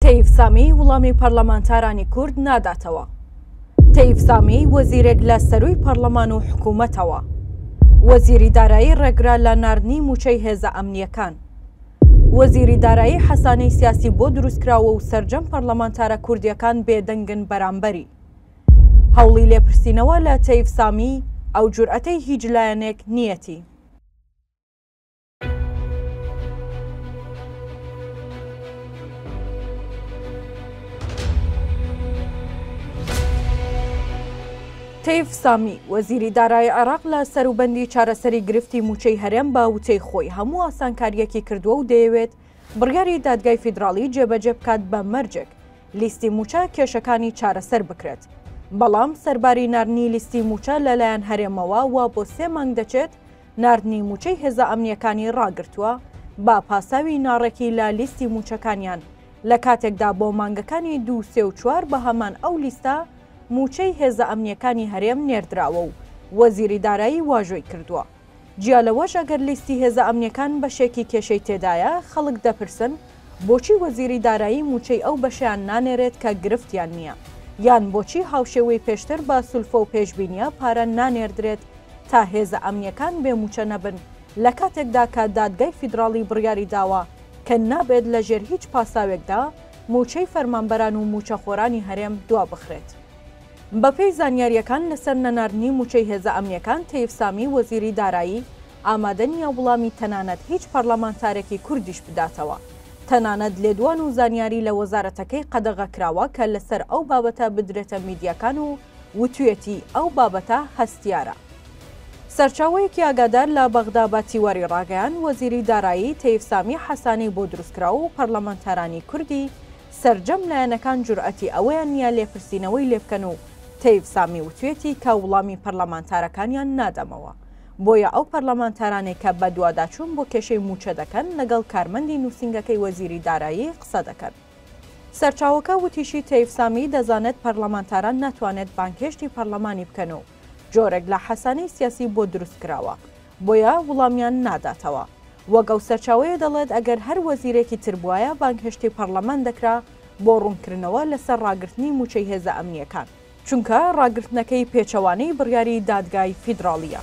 تەیف سامی وڵامی پەرلەمانتارانی کورد ناداتەوە. تەیف سامی وەزیرێک لە سەرووی پەرلەمان و حکوومەتەوە. وەزیری دارایی ڕێگرە لە ناردنی مووچەی هێزە ئەمنییەکان. وەزیری دارایی حەسانەی سیاسی بۆ دروستکراوە و سەرجەم پەرلەمانتارە کوردییەکان بێدەنگن بەرامبەری. هەوڵی لێپرسینەوە لە تەیف سامی ئەو جورئەتەی هیچ لایەنێک نییەتی. تەیف سامی، وەزیری دارایی عێراق لە سەروبەندی چارەسەری گرفتی مووچەی هەرێم بە وتەی خۆی هەموو ئاسانکارییەکی کردووە و دەیەوێت بڕیاری دادگای فیدراڵی جێبەجێ بکات بە مەرجێک لیستی مووچە کێشەکانی چارەسەر بکرێت. بەڵام سەرباری ناردنی لیستی مووچە لەلایەن هەرێمەوە وا بۆ سێ مانگ دەچێت ناردنی مووچەی هێزە ئەمنییەکانی ڕاگرتووە بە پاساوی ناڕێکی لە لیستی مووچەکانیان لە کاتێکدا بۆ مانگەکانی دوو، سێ و چوار بە هەمان ئەو لیستە مووچەی هێزە ئەمنییەکانی هەرێم نێردراوە و وەزیری دارایی واژۆی کردووە. جیا لەوەش ئەگەر لیستی هێزە ئەمنییەکان بەشێکی کێشەی تێدایە، خەڵک دەپرسن بۆچی وەزیری دارایی مووچەی ئەو بەشەیان نانێرێت کە گرفتیان نییە؟ یان بۆچی هاوشێوەی پێشتر بە سولفە و پێشبینییە پارە نانێردرێت تا هێزە ئەمنییەکان بێ مووچە نەبن لە کاتێکدا کە دادگای فیدراڵی بڕیاری داوە کە نابێت لە ژێر هیچ پاساوێکدا مووچەی فەرمانبەران و مووچەخۆرانی هەرێم دوابخرێت. بەپێی زانیارییەکان لەسەر نەناردنی مووچەی هێزە ئەمنییەکان تەیف سامی وەزیری دارایی ئامادە نییە وڵامی تەنانەت هیچ پەرلەمانتارێکی کوردیش بداتەوە تەنانەت لێدوان و زانیاری لە وەزارەتەکەی قەدەغە کراوە کە لەسەر ئەو بابەتە بدرێتە میدیاکان و وتویەتی ئەو بابەتە هەستیارە. سەرچاوەیەکی ئاگادار لە بەغدا بە تیواری ڕاگەیاند، وەزیری دارایی تەیف سامی حەسانەی بۆ دروستکرا و پەرلەمانتارانی کوردی سەرجەم لایەنەکان جورئەتی ئەوەیان نییە لێپرسینەوەی لێبکەن و تەیف سامی وتویەتی کە وڵامی پەرلەمانتارەکانیان نادەمەوە بۆیە ئەو پەرلەمانتارانەی کە بەدواداچوون بۆ کێشەی مووچە دەکەن لەگەڵ کارمەندی نووسینگەکەی وەزیری دارایی قسە دەکەن. سەرچاوەکە وتیشی تەیف سامی دەزانێت پەرلەمانتاران ناتوانێت بانگهێشتی پەرلەمانی بکەن و جۆرێک لە حەسانەی سیاسی بۆ دروست کراوە بۆیە وڵامیان ناداتەوە. وەک ئەو سەرچاوەیە دەڵێت ئەگەر هەر وەزیرێکی تر بوایە بانگهێشتی پەرلەمان دەکرا بۆ ڕوونکردنەوە لەسەر ڕاگرتنی مووچەی هێزە ئەمنییەکان، چونکە ڕاگرتنەکەی پێچەوانەی بڕیاری دادگای فیدراڵییە.